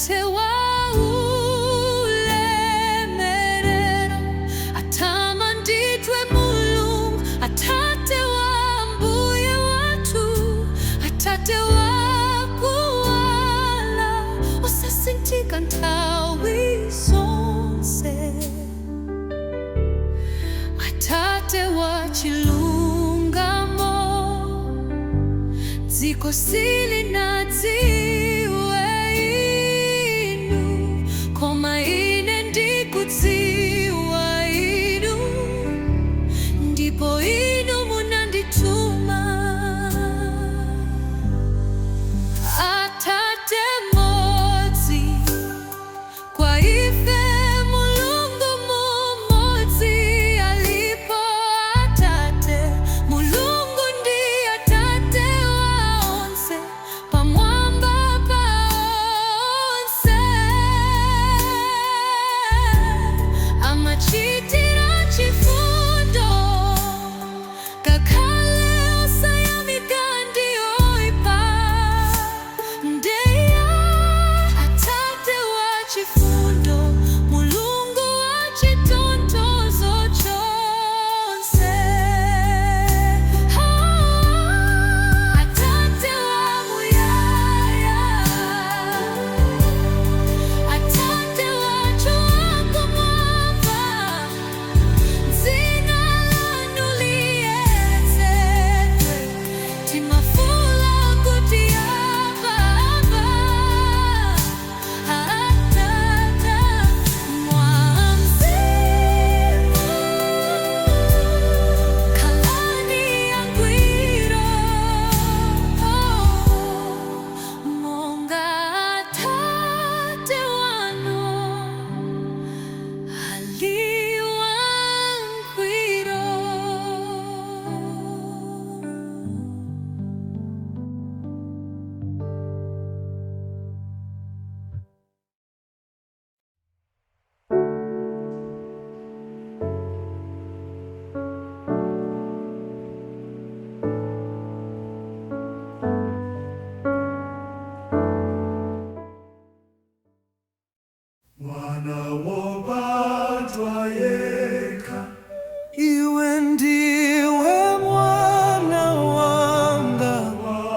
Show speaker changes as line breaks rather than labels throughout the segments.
Atate wa ulemerero, atamandidwe Mulungu, Atate wa Mbuye wathu, Atate wa kuwala, osasinthika nthawi zonse. Atate wa chilungamo, dziko silinadziwe inu, koma ine ndikudziwa inu, ndipo inu munandituma. Atate mmodzi kwa ife, Mulungu mumodzi alipo. Atate, Mulungu ndi Atate wa onse, pamwamba pa onse. Amachitira chifundo ngakhale osayamika ndi oipa. Ndiye Atate wa chifundo, Mulungu wa chitonthozo chonse. Atate wa muyaya, Atate wathu wakumwamba, dzina lanu liyeretsedwe, timafuula kuti Abba, Abba, Atate, mwa Mzimu, khalani angwiro, monga Atate wanu ali wangwiro.
Mwana wobadwa yekha.
Iwe ndiwe mwana wanga,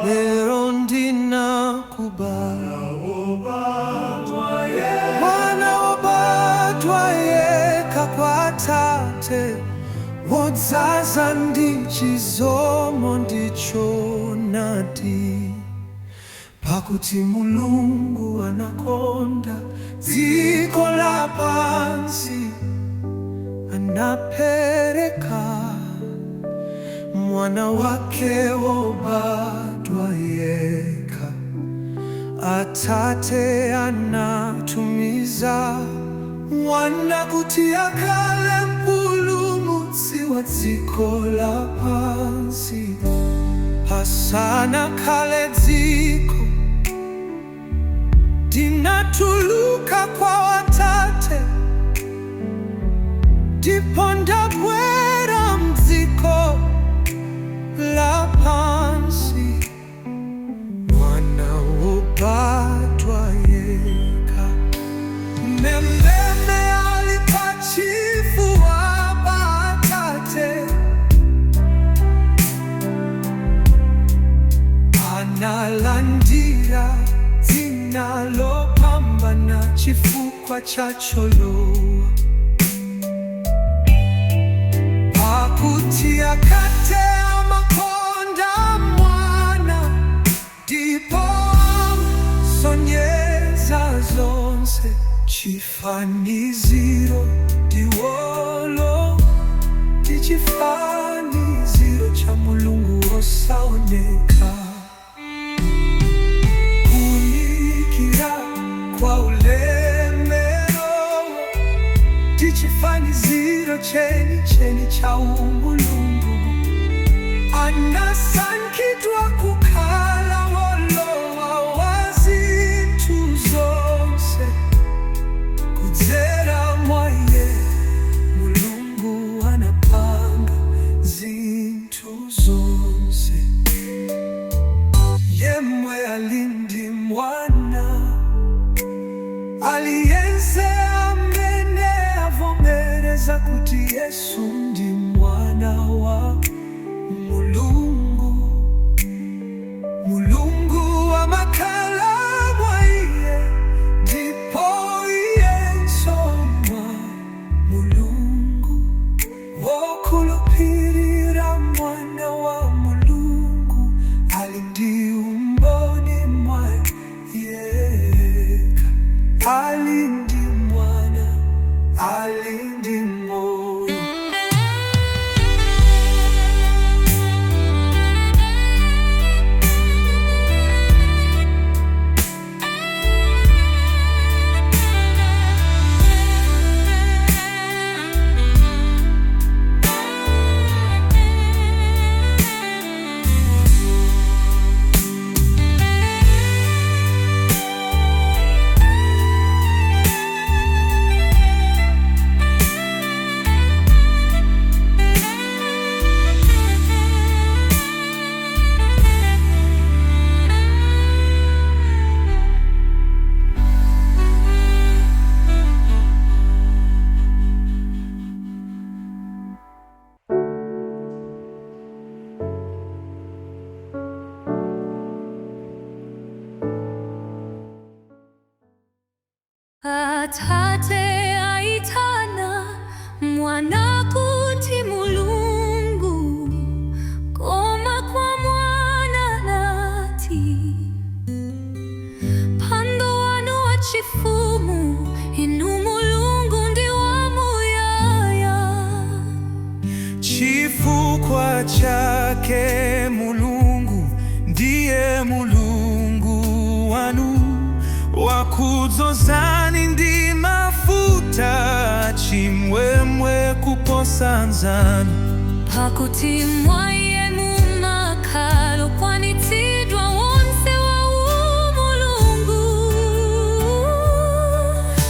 lero ndinakubala.
Wobadwa yekha.
Mwana wobadwa yekha kwa Tate, wodzaza ndi chisomo ndi choonadi. Pakuti Mulungu anakonda dziko lapansi, anapereka mwana wake wobadwa yekha. Atate anatumiza mwana kuti akhale mpulumutsi wa dziko lapansi. Pasanakhale dziko, ndinatuluka kwa Atate, ndipo ndabwera mdziko lapansi. Mwana wobadwa yekha, mmene ali pachifuwa pa Atate, analandira dzina lopambana chifukwa cha cholowa. Pakuti Atate amakonda mwana, ndipo amusonyeza zonse, chifaniziro ndiwolo ndi chifaniziro cha Mulungu wosaoneka, kuunikira kwa ulemerero ndi chifaniziro cheni cheni cha umulungu, anasankhidwa kukhala wolowa wa zinthu zonse. Kudzera mwa iye Mulungu anapanga zinthu zonse. Yemwe ali ndi mwana Vomeleza kuti Yesu ndi Mwana wa Mulungu. Mulungu amakhala mwa iye, ndipo iyenso mwa Mulungu. Wokhulupirira Mwana wa Mulungu ali ndi umboni mwa yekha. Ali ndi Mwana, ali ndi moyo.
Atate aitana mwana kuti Mulungu, koma kwa mwana nati mpando wanu wa chifumu, inu Mulungu ndi wamuyaya.
Chifukwa chake Mulungu ndiye Mulungu wanu, wakudzozani ndi mafuta chimwemwe kuposa anzanu.
Pakuti mwa iye mumakhala okwanitsidwa wonse wa umulungu.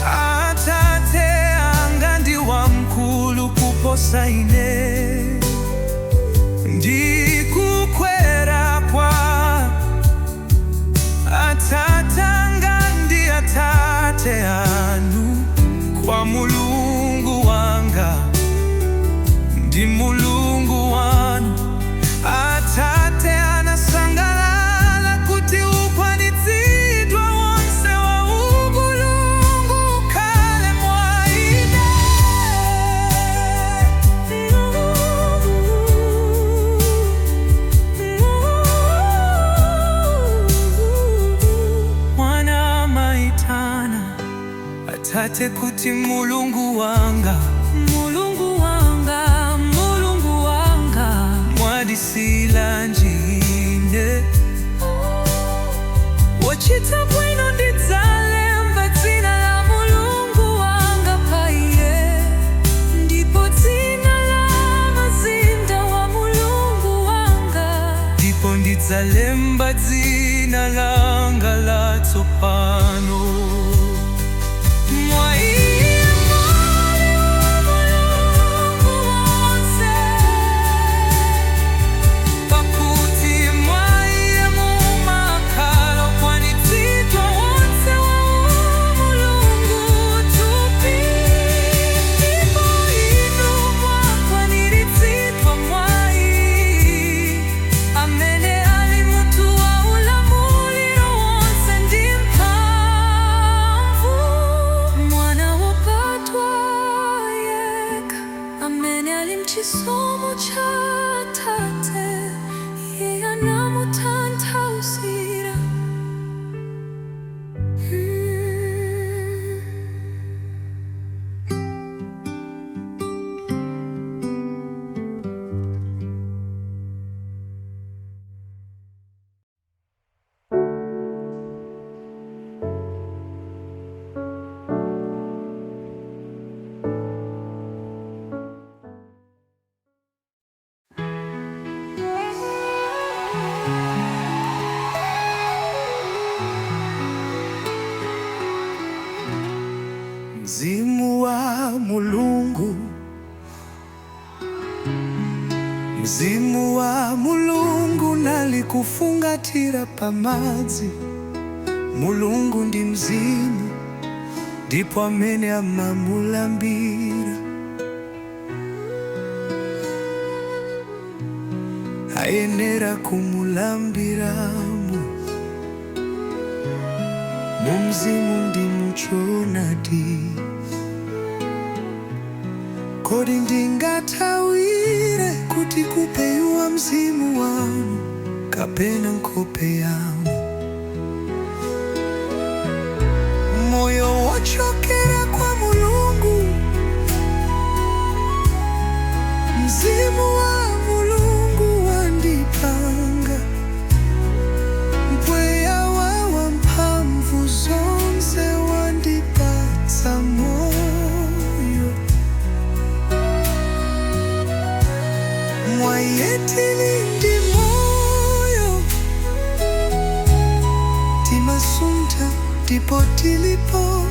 Atate anga ndi wamkulu kuposa ine, ndikukwera kwa Atate anga ndi Atate anu, kwa Mulungu wanga ndi Mulungu wanu. Atate anasangalala kuti ukwanitsidwa wonse wa umulungu ukhale mwa ine. Mwana amaitana Atate kuti Mulungu wanga,
Mulungu wanga, Mulungu wanga.
mwadisilanji ine.
Wochita bwino ndidzalemba dzina la Mulungu wanga pa iye, ndipo dzina la mzinda wa Mulungu wanga.
Ndipo ndidzalemba dzina langa latsopano.
Mwa iye muli umulungu wonse.
Pakuti mwa iye mumakhala okwanitsidwa
Wonse wa umulungu thupi, ndipo inu mwakwaniritsidwa mwa iye, amene ali mutu wa ulamuliro wonse ndi mphamvu. Mwana wobadwa yekha, amene ali mchisomo cha Atate, iye anamutanthauzira.
Mzimu wa Mulungu, Mzimu wa Mulungu nalikufungatira pamadzi. Mulungu ndi mzimu, ndipo amene amamulambira Ayenera kumulambira mu mzimu ndi muchoonadi. Kodi ndingathawire kuti kupeyuwa mzimu wanu kapena nkhope yanu? Moyo wochokera kwa Mulungu, mzimu wa Mulungu wandipanga, mpweya wa wamphamvu zonse wandipatsa moyo. Mwa iye tili ndi moyo, timasuntha ndipo tilipo.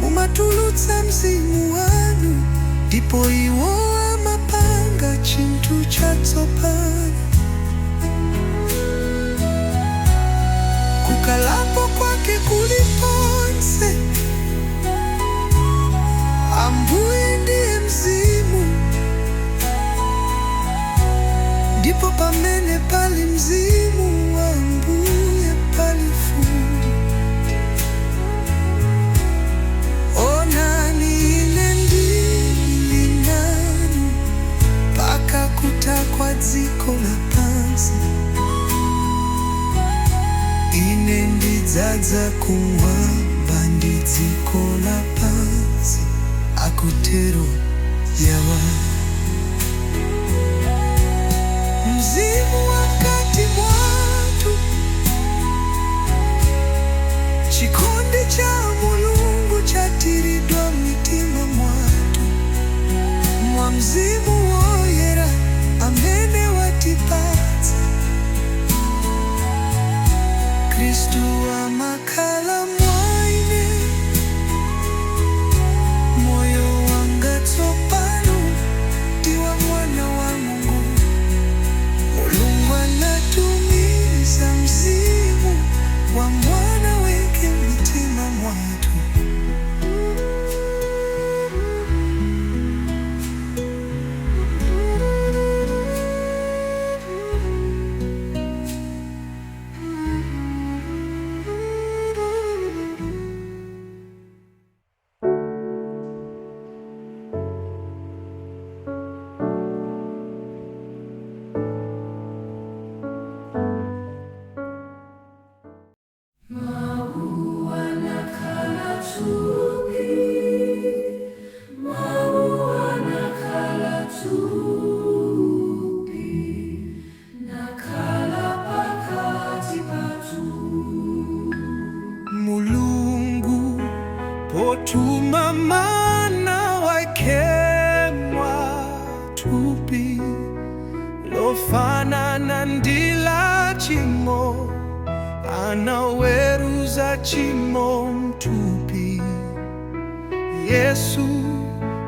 Mumatulutsa mzimu wanu, ndipo iwo amapanga chinthu chatsopano. Kukalapo kwake kuliponse, Ambuye ndiye mzimu, ndipo pamene pali mzimu wa Ambuye pali ufulu. Onani, ine ndili nanu mpaka kutha kwa dziko lapansi. Ine ndidzadza kumwamba ndi dziko lapansi, akutero Yahweh. Mzimu wakati mwathu, chikondi cha Mulungu chatiridwa mitima mwathu mwa mzimu woyera amene watipatsa. Kristu amakhala mwa ine, moyo wanga tsopano ndi wa mwana wa Mulungu. Mulungu anatumiza mzimu wa mwana wake mitima mwathu.
Mawu anakhala thupi, Mawu anakhala thupi, nakhala pakati pathu.
Mulungu potuma mwana wake mwathupi lofanana ndi la chimo, anaweruza chimo mthupi. Yesu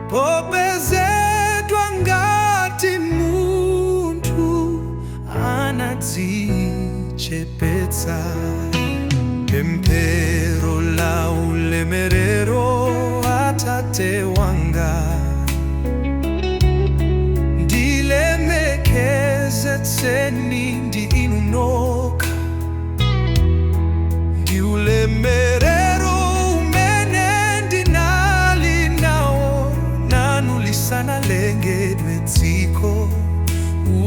popezedwa ngati munthu, anadzichepetsa. Pemphero la ulemerero: Atate wanga, ndilemekezetseni ndi inu nokha ndi ulemerero umene ndinali nawo nanu lisanalengedwe dziko,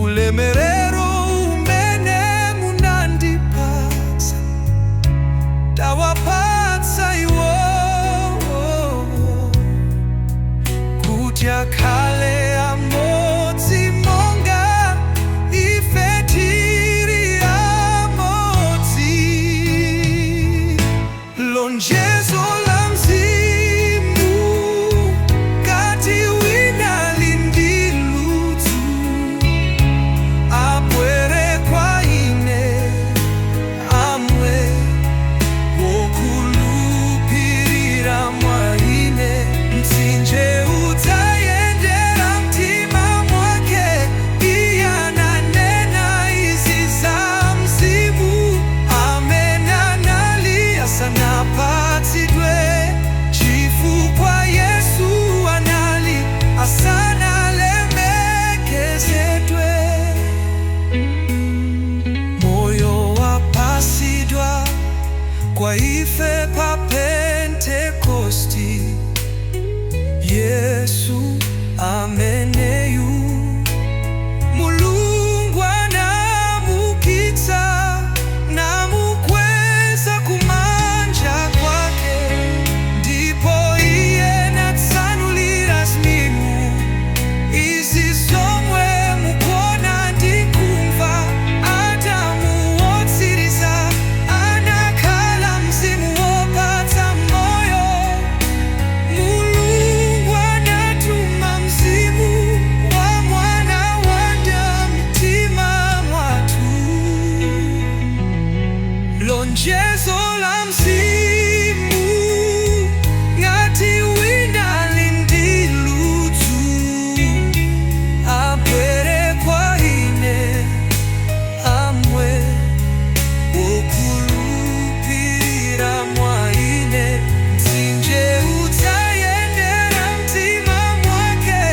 ulemerero umene munandipatsa ndawapatsa iwo, kuti akhale amodzi monga ife tiri amodzi. Lonjezo la mzimu: ngati wina ali ndi ludzu, abwere kwa ine amwe. Wokhulupirira mwa ine, mtsinje udzayendera mtima mwake. Iye ananena izi za mzimu amene anali asanapatsidwe.
Kwa ife pa Pentekosti. Yesu ameneyu Mulungu anamukitsa namukweza kumanja kwake, ndipo iye natsanulira Mzimu. Izi zomwe mukuona ndi kumva, Adamu wotsiriza anakhala mzimu wopatsa moyo. Mulungu anatuma mzimu wa mwana wake mtima mwathu. Lonjezo la mzimu, ngati wina ali ndi ludzu, abwere kwa ine amwe. Wokhulupirira mwa ine, mtsinje udzayendera mtima mwake.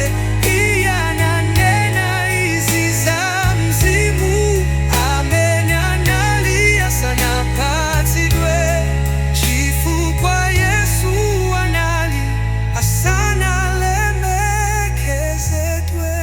Iye ananena izi za mzimu amene anali asanapatsidwe, chifukwa Yesu anali asanalemekezedwe.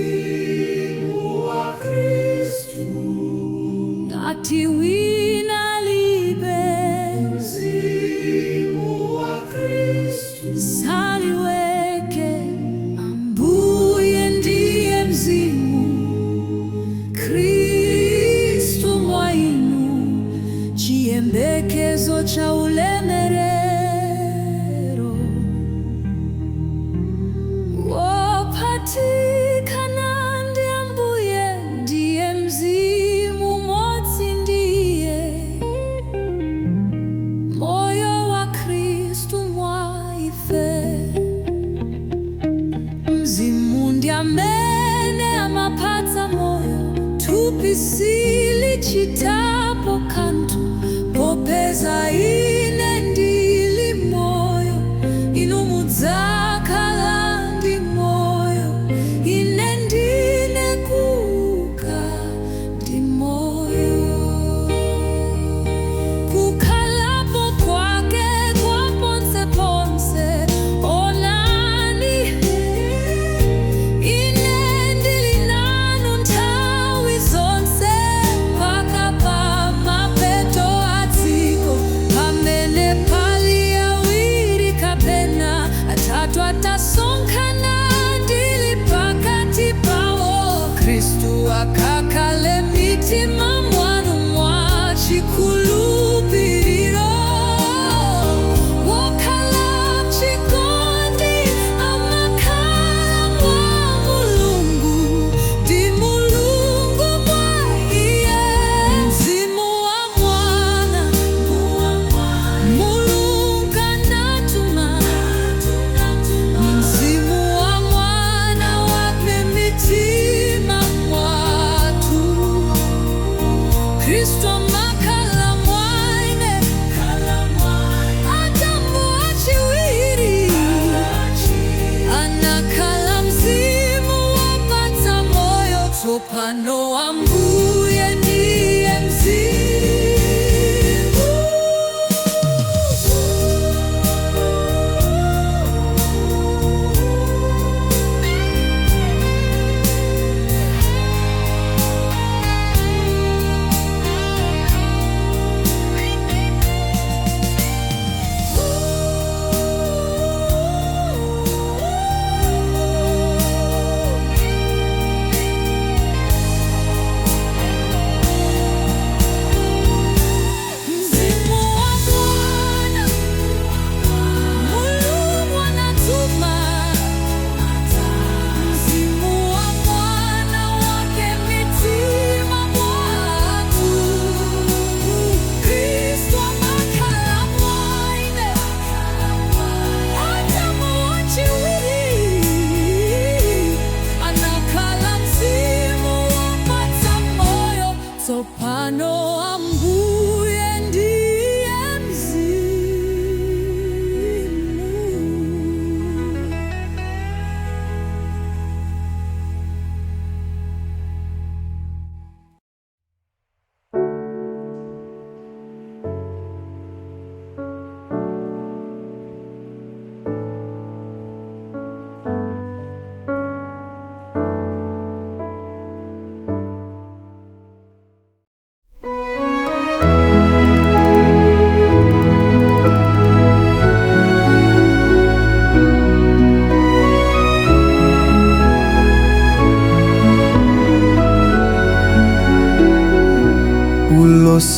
Mzimu wa Kristu, ngati wina alibe Mzimu wa Kristu, saliweke. Ambuye ndiye mzimu, Kristu mwa inu, chiyembekezo cha ulemerero. Wopatikana ndi Ambuye ndiye mzimu modzi ndiye moyo wa Kristu mwa ife. Mzimu ndi amene amapatsa moyo, thupi silichitapo kanthu. Popeza ine ndili moyo, inu mudzakhala ndi moyo. Ine ndine kuuka ndi moyo. Kukhalapo kwake kwa ponse ponse, onani, ine ndili nanu nthawi zonse, mpaka pa mapeto a dziko.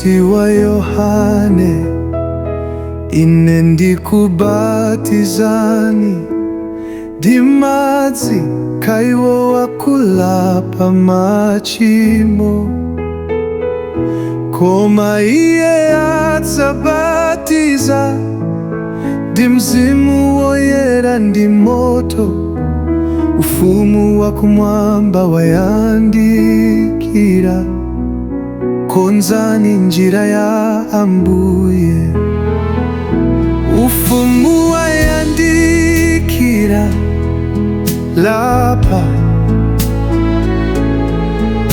Si wa Yohane, ine ndikubatizani ndi madzi kwa iwo akulapa machimo, koma iye adzabatiza ndi Mzimu Woyera ndi moto. Ufumu wa kumwamba wayandikira, konzani njira ya Ambuye. Ufumu wayandikira, lapa,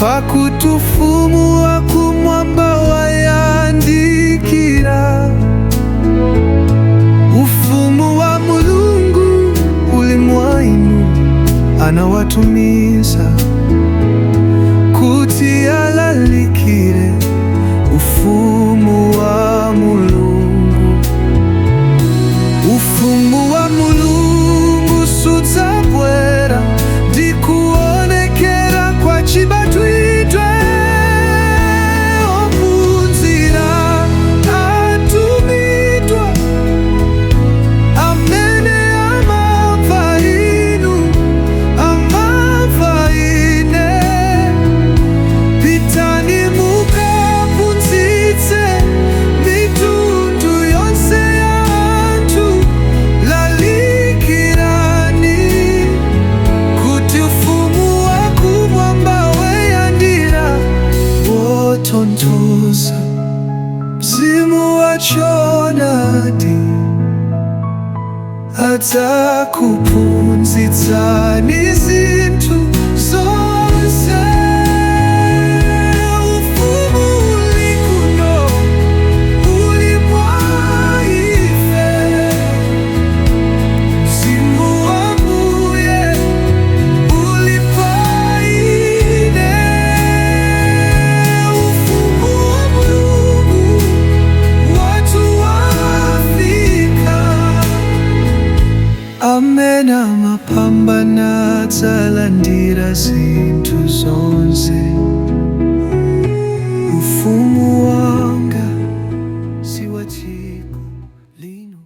pakuti ufumu wa kumwamba wayandikira. Ufumu wa Mulungu uli mwa inu, anawatumiza kuti alalikire ufumu wa Mulungu. Ufumu wa Mulungu sudzabwera ndi kuonekera kwa chibadwidwe. Ophunzira atumidwa amene amamva inu amamva ine. Pitani mukaphunzitse mitundu yonse ya anthu, lalikirani kuti ufumu wakumwamba wayandikira. Wotonthoza, Mzimu wa choonadi, adzakuphunzitsani zinthu zonse. Ufumu uli kuno, uli mwa ife. Mzimu wa Mbuye uli pa ine. Ufumu wa Mulungu wathu wafika. Amene amapambana adzalandira zinthu zonse. Ufumu wanga si wa dziko lino.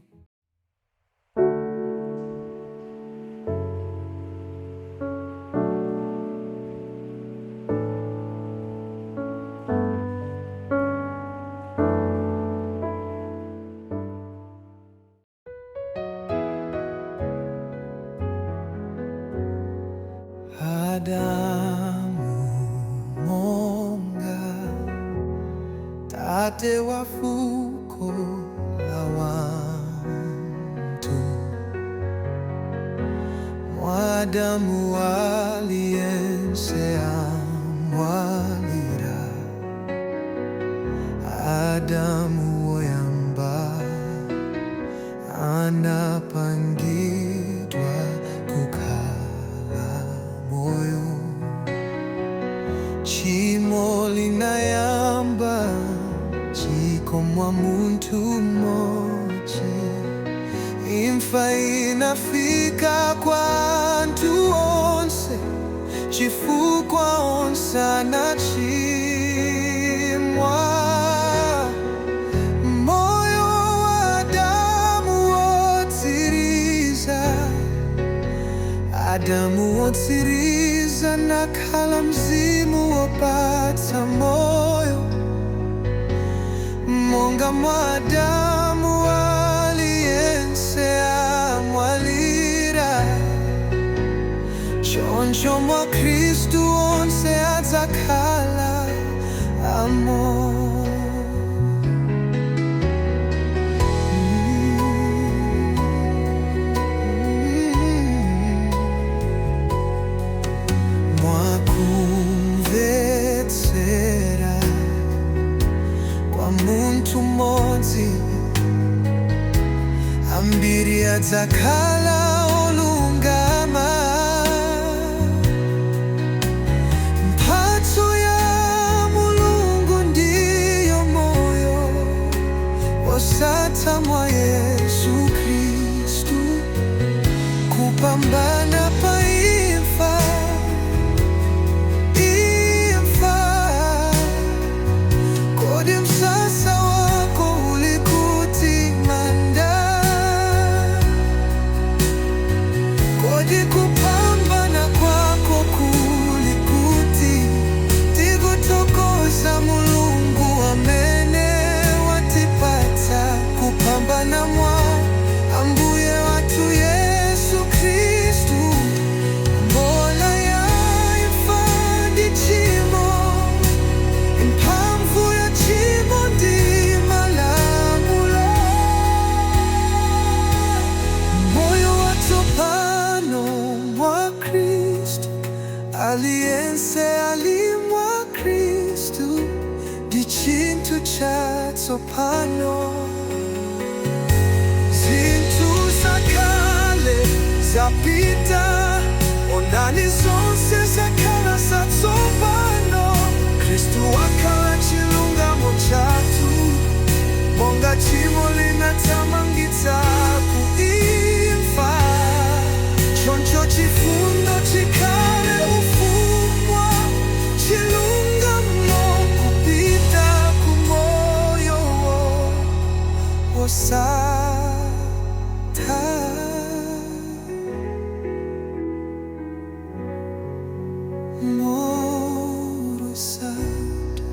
Adamu monga tate wa fuko la wanthu, mwa Adamu aliyense amwalira. Adamu woyamba anapangidwa kukhala moyo. Tchimo linayamba m'dziko mwa munthu mmodzi, imfa inafika kwa anthu onse chifukwa onse anachimwa. Moyo wa Adamu wotsiriza, Adamu wotsiriza nakhala mzimu wopatsa moyo. Monga mwa Adamu aliyense amwalira, choncho mwa Khristu onse adzakhala amoyo. Mwakumvetsera kwa munthu mmodzi, ambiri adzakhala olungama. Mphatso ya Mulungu ndiyo moyo wosatha mwa Yesu Khristu, kupambana pa imfa, imfa. Kodi msa
Zapita, onani zonse zakhala zatsopano. Kristu wakhala chilungamo chathu, monga chimo linathamangitsa kuimfa, choncho chifundo chikhale ufumu wa chilungamo kupita kumoyo wosatha. Moyo wosatha.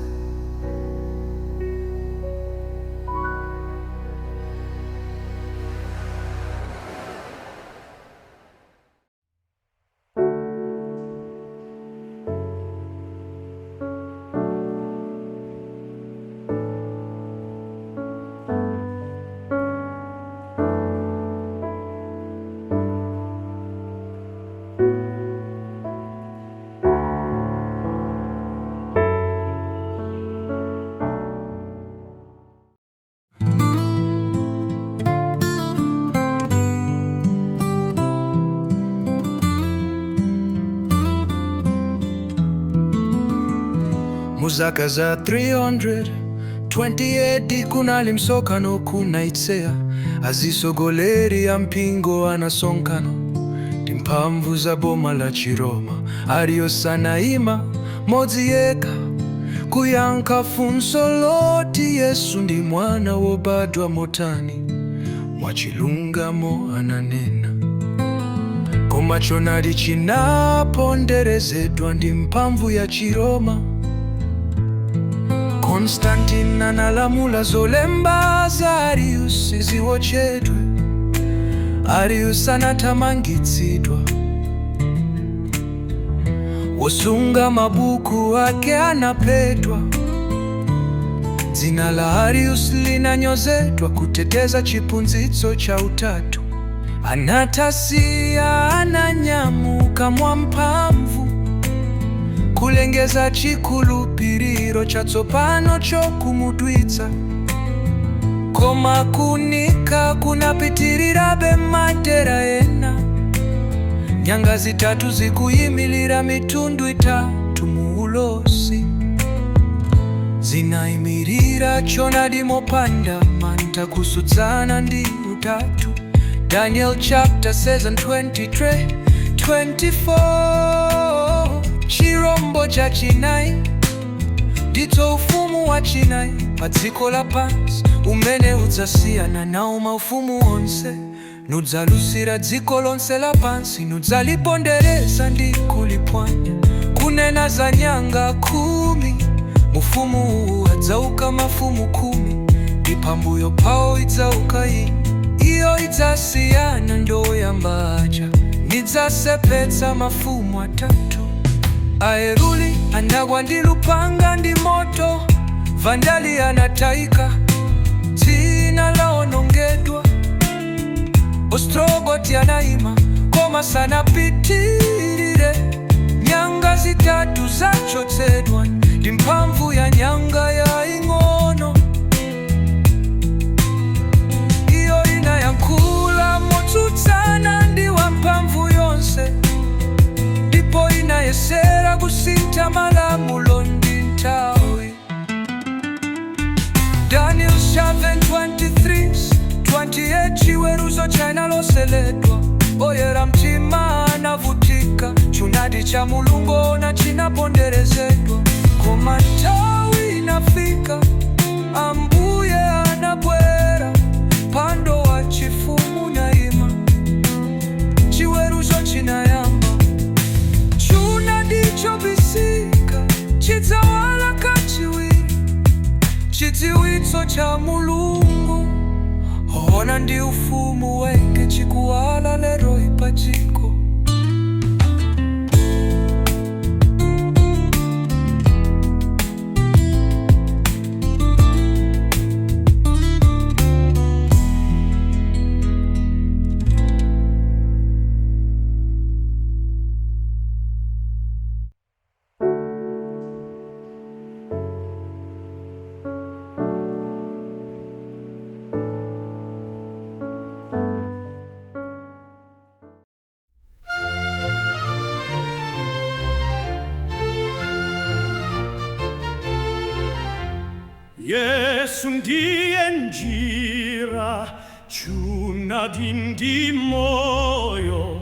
Muzaka za 328 kunali msonkhano ku Nicaea, azisogoleri ya mpingo anasonkana ndi mphamvu za boma la Chiroma. Arius anaima modzi yekha kuyankha funso loti Yesu ndi mwana wobadwa motani. Mwachilungamo ananena, koma choonadi chinaponderezedwa ndi mphamvu ya Chiroma. Constantine analamula zolemba za Arius ziwotchedwe. Arius anathamangitsidwa, wosunga mabuku ake anaphedwa. Dzina la Arius linanyozedwa kuteteza chiphunzitso cha utatu. Anastasiya ananyamuka mwamphamvu kulengeza chikhulupiriro chatsopano chokhumudwitsa, koma kuunika kunapitirirabe madera ena. Nyanga zitatu zikuyimirira mitundu itatu muulosi, zinayimirira choonadi mopanda mantha kutsutsana ndi utatu. Daniel chapter 7 23 24. Chirombo cha chinayi ndicho ufumu wa chinayi pa dziko lapansi, umene udzasiyana nawo maufumu onse, nudzalusira dziko lonse lapansi, nudzalipondereza ndi kuliphwanya. Kunena za nyanga 10, mufumu uwu adzauka mafumu 10, ndi pambuyo pawo idzauka ina. Iyo idzasiyana ndi oyamba aja, nidzasephetsa mafumu atatu. Aeruli anagwa ndi lupanga ndi moto, Vandali anatayika, dzina laonongedwa. Ostrogoti anaima koma sanapitirire. Nyanga zitatu zachotsedwa ndi mphamvu ya nyanga ya ing'ono. Iyo inayankhula motsutsana ndi wamphamvu yonse, ndipo inayesera kusintha malamulo ndi nthawi. Daniel 7:23 28. Chiweruzo chinaloseledwa, oyera mtima anavutika, choonadi cha Mulungu na chinaponderezedwa. Koma nthawi inafika, Ambuye anabwera, mpando wa chifumu naima, chiweruzo chinayamba. Choonadi chobisika chidzawala kachiwiri, chidziwitso cha Mulungu ona ndi ufumu wake chikuwala lero ipachiko.
Yesu ndiye njira, choonadi ndi moyo.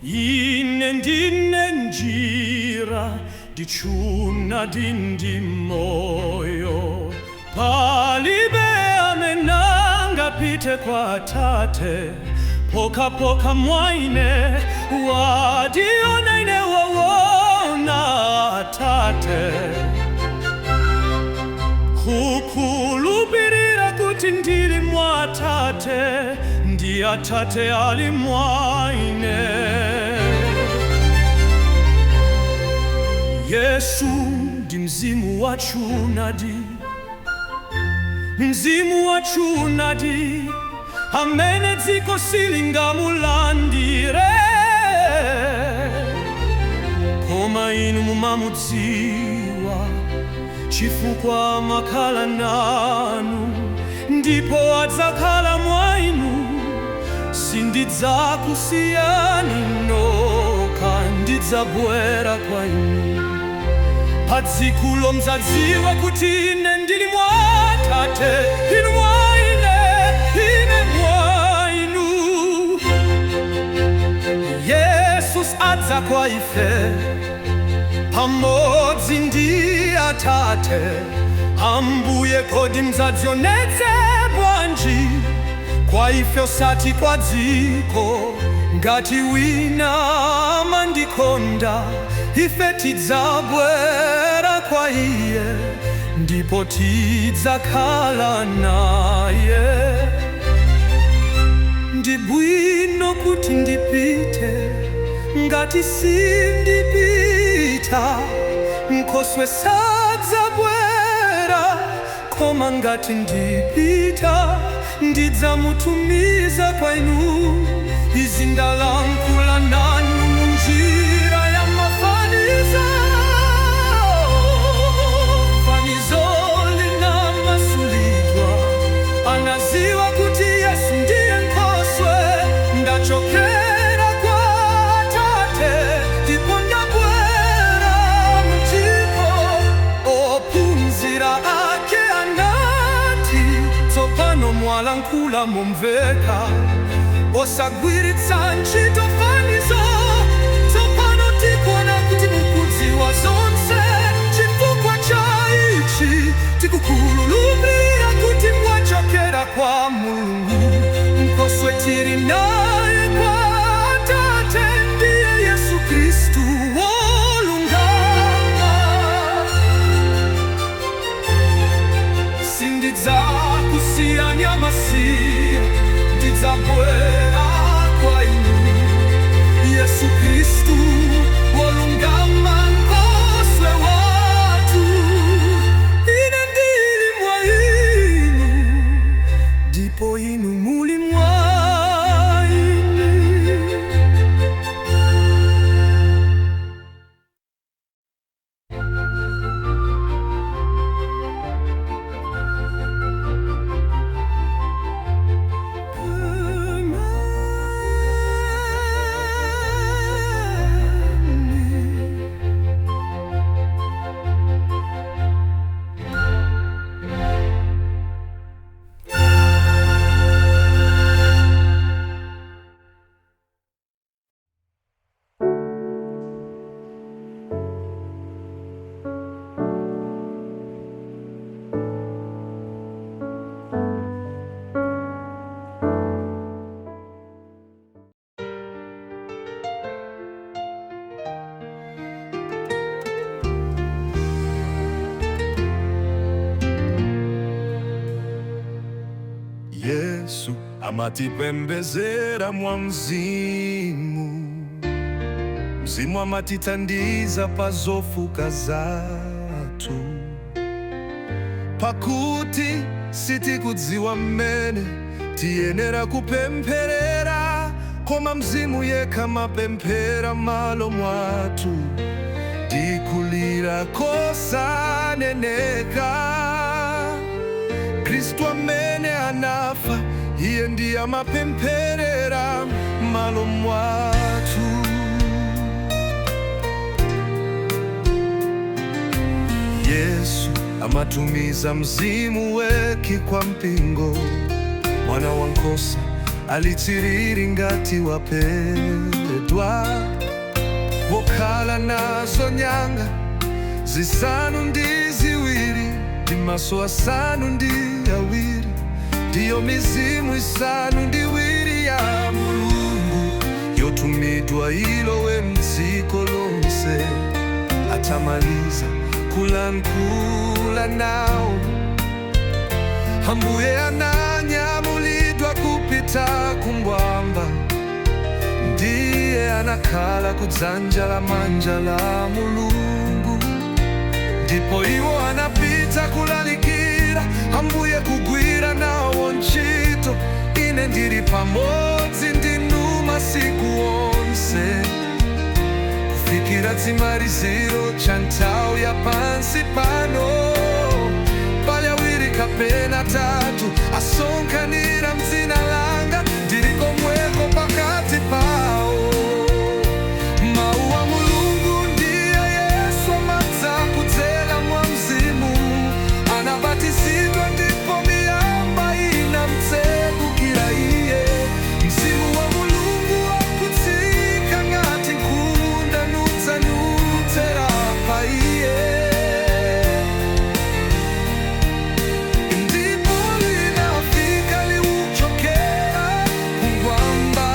Ine ndine njira, ndi choonadi ndi moyo. Palibe amene angapite kwa Atate, pokhapokha mwa ine. Wandiona ine waona Atate. Kukhulupirira kuti ndili mwa Atate, ndi Atate ali mwa ine. Yesu ndi mzimu wa choonadi, mzimu wa choonadi, amene dziko silingamulandire, koma inu mumamudziwa, chifukwa amakhala nanu ndipo adzakhala mwa inu. Sindidzakusiyani nokha, ndidzabwera kwa inu. Pa tsikulo mudzadziwa kuti ine ndili mwa Atate, inu mwa ine, ine mwa inu. Yesu adza kwa ife pamodzi ndi Atate. Ambuye, kodi mudzadzionetse bwanji kwa ife osati kwa dziko? Ngati wina amandikonda, ife tidzabwera kwa iye ndipo tidzakhala naye. Ndi bwino kuti ndipite, ngati sindipita, Nkhoswe sadzabwera, koma ngati ndipita, ndidzamutumiza kwa inu. Izi ndalankhula nanu munjira ya mafanizo. Fanizo linamasulidwa, anadziwa kuti Yesu ndiye Nkhoswe. Ndachokera kwa Atate ndipo ndabwera m'dziko. Ophunzira ake anati, tsopano mwalankhula momveka, osagwiritsa ntchito fanizo. Tsopano tikuona kuti mukudziwa zonse. Chifukwa cha ichi tikukhulupirira kuti mwachokera kwa Mulungu. Nkhoswe tili naye kwa Atate ndiye Yesu Khristu wolungama. Sindidzakusiyani amasiye, ndidzabwera kwa inu. Yesu Khristu wolungama, Nkhoswe wathu. Ine ndili mwa inu ndipo inu muli mwa ine. Amen.
Yesu amatipembedzera mwa mzimu, mzimu amatithandiza pa zofooka zathu, pakuti sitikudziwa mmene tiyenera kupempherera, koma mzimu yekha amapemphera m'malo mwathu ndi kulira kosaneneka. Kristu amene anafa, iye ndiye amapempherera m'malo mwathu. Yesu Amatumiza Mzimu Wake kwa mpingo. Mwana wa Nkosa ali chiriri ngati waphedwa, wokhala nazo nyanga 7 ndi maso 7, ndiyo mizimu 7 ya Mulungu yotumidwa ilowe mdziko lonse. Atamaliza kulankhula nawo, Ambuye ananyamulidwa kupita kumwamba, ndiye anakhala kudzanja la manja la Mulungu. Ndipo iwo anapita kulalikira, Ambuye kugwira nawo ntchito. Ine ndiri pamodzi ndinu masiku onse, kufikira chimaliziro cha nthawi ya pansi pano. Pali awiri kapena atatu asonkhanira mdzina langa, ndiri komweko pakati pawo. Mawu a Mulungu ndiye Yesu amadza kudzera mwa Mzimu, anabatizidwa ndipo miyamba inamtsegukira iye. Mzimu wa Mulungu wakutsika ngati nkhunda nudza nudzera pa iye. Ndipo linafika liwu kuchokera kumwamba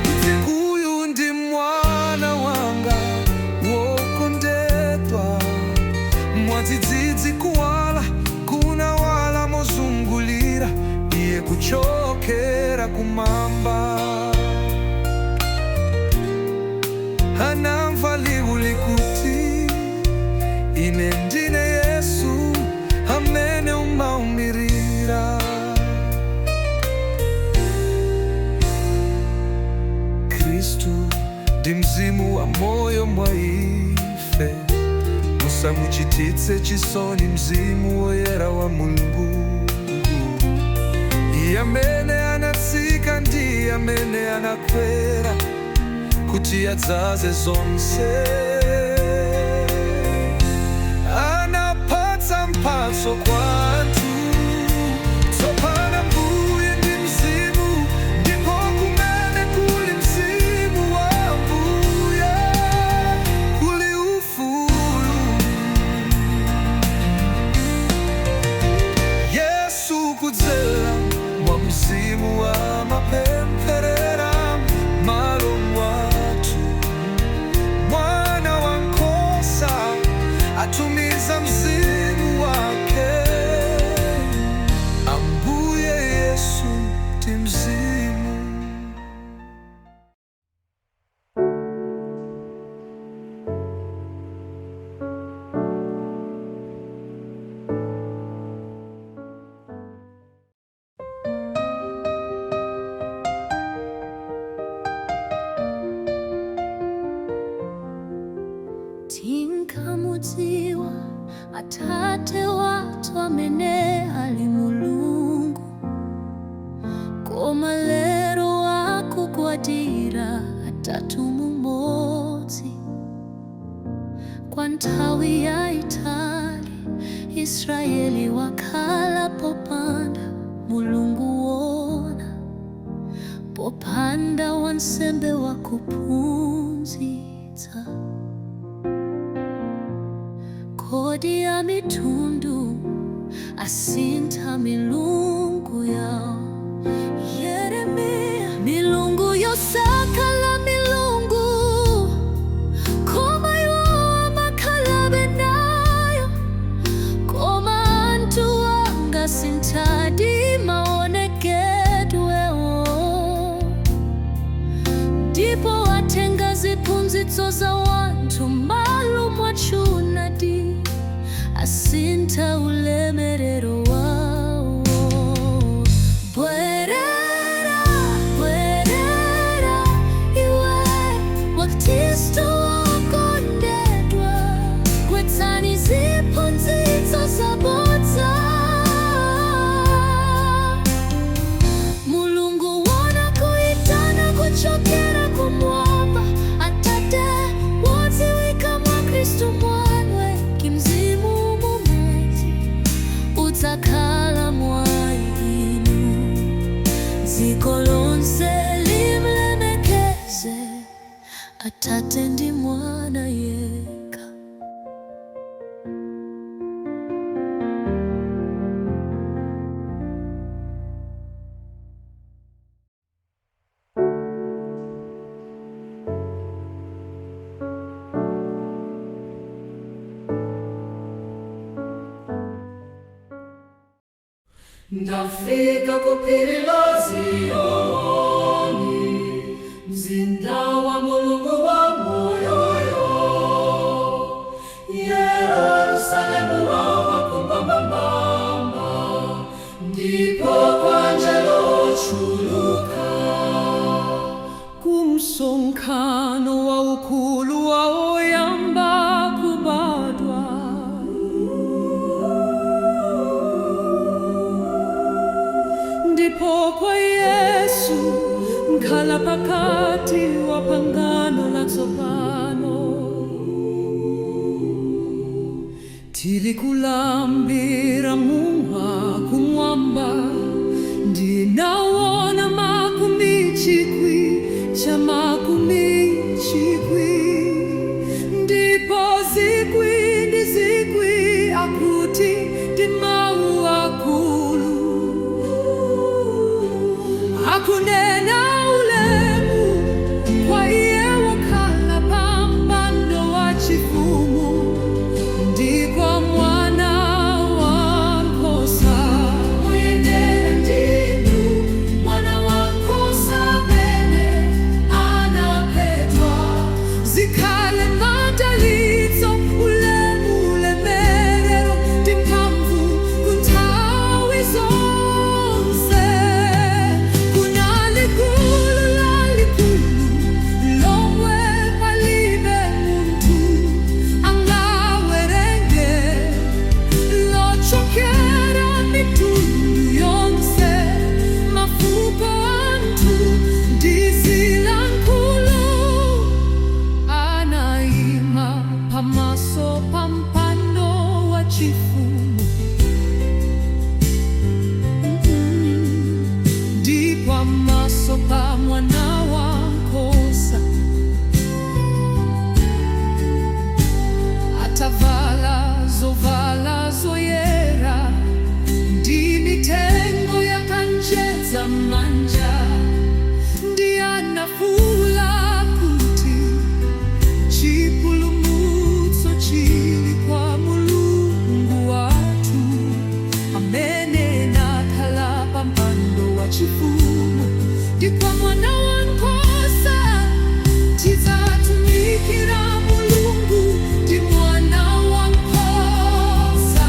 kuti, uyu ndi mwana wanga wokondedwa. Mwadzidzidzi kuwala kunawala mozungulira iye kuchokera kumwamba. Anamva liwu likuti, ine ndine Yesu amene umaumirira. Kristu ndi mzimu wa moyo mwa ife. Musamuchititse chisoni Mzimu Woyera wa Mulungu. Iye amene anatsika ndiye amene anakwera kuti adzaze zonse. Anapatsa mphatso kwa anthu. Tsopano Mbuye ndi Mzimu, ndipo kumene kuli Mzimu wa Mbuye kuli ufulu. Yesu kudzera mwa Mzimu amapempherera malo mwathu. Mwana wa Nkhosa atumiza Mzimu wake. Ambuye Yesu ndi Mzimu.
Tinkamudziwa atate wathu amene ali Mulungu, koma lero akugwadira atatu mumodzi. Kwa nthawi yaitali Israeli wakhala popanda Mulungu wona, popanda wansembe wakuphunzitsa. Kodi a mitundu asintha milungu yawo? Yeremiya, milungu yosakhala milungu, koma iwo amakhalabe nayo. Koma anthu anga asinthadi maonekedwewo, ndipo atenga ziphunzitso za wanthu malo mwa choonadi, asintha ulemerero wawo. Bwerera, bwerera, iwe Wakhristu wokondedwa, gwetsani ziphunzitso zabodza. Mulungu wona kuitana kuchokera kumwamba, Atate wodziwika mwa Kristu Mwanwe, Mzimu mumodzi. Lonse limlemekeze Atate ndi Mwana yekha.
Ndafika kuphiri la Ziyoni, mzinda wa Mulungu wa moyoyo, Yerusalemu wa kumwamba, ndipo kwa angelo ochuluka,
Kumsonkhano wa ukulu wa oyamba kubadwa, ndipo kwa Yesu mkhala pakati wa pangano la tsopano, tili kulambira muwa kumwamba, ndinawona makumi chikwi cha makumi chikwi, ndipo zikwi ndi zikwi akuti ndi mawu akulu, akunena ulemu kwa iye wokhala pa mpando wa chifumu ndi kwa mwana wa nkhosa. Muyendere ndinu mwana wa nkhosa amene anaphedwa, zikhale madalitso, ulemu, ulemerero ndi mphamvu kunthawi zonse. Kunali gulu lalikulu lomwe palibe munthu angawerenge, lochokera mitundu yonse, mafuko anthu ndi zilankhulo, anaima pamaso pa mpando wa chifumu ndi pamaso pa mwana wa nkhosa, atavala zovala zoyera ndi mitengo ya kanjedza manja, ndi anafuula kuti chipulumutso chili kwa Mulungu wathu amene nakhala pa mpando wa chifumu ndi kwa mwana wa nkhosa. Tidzatumikira Mulungu ndi mwana wa nkhosa.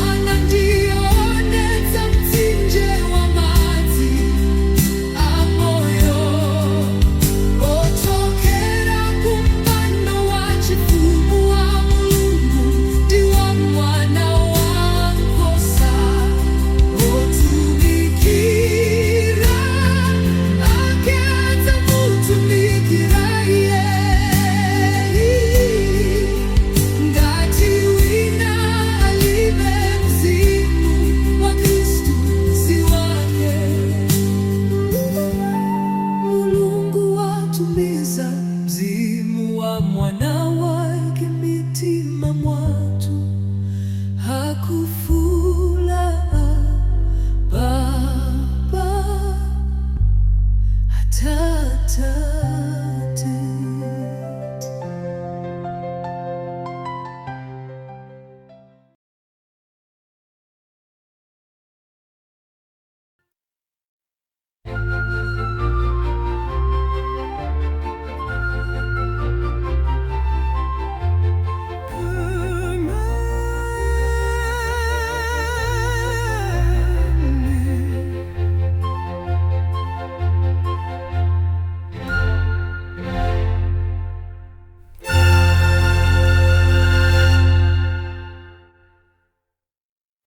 Anandionetsa mtsinje wa madzi amoyo, ochokera kumpando wa chifumu wa Mulungu ndi wa mwana wa nkhosa. Otumikira ake adzamutumikira iye. Ngati wina alibe mzimu wa Kristu, si wake. Mulungu watumiza mzimu wa mwana wake mitima mwatu, hakufula Baba Atata.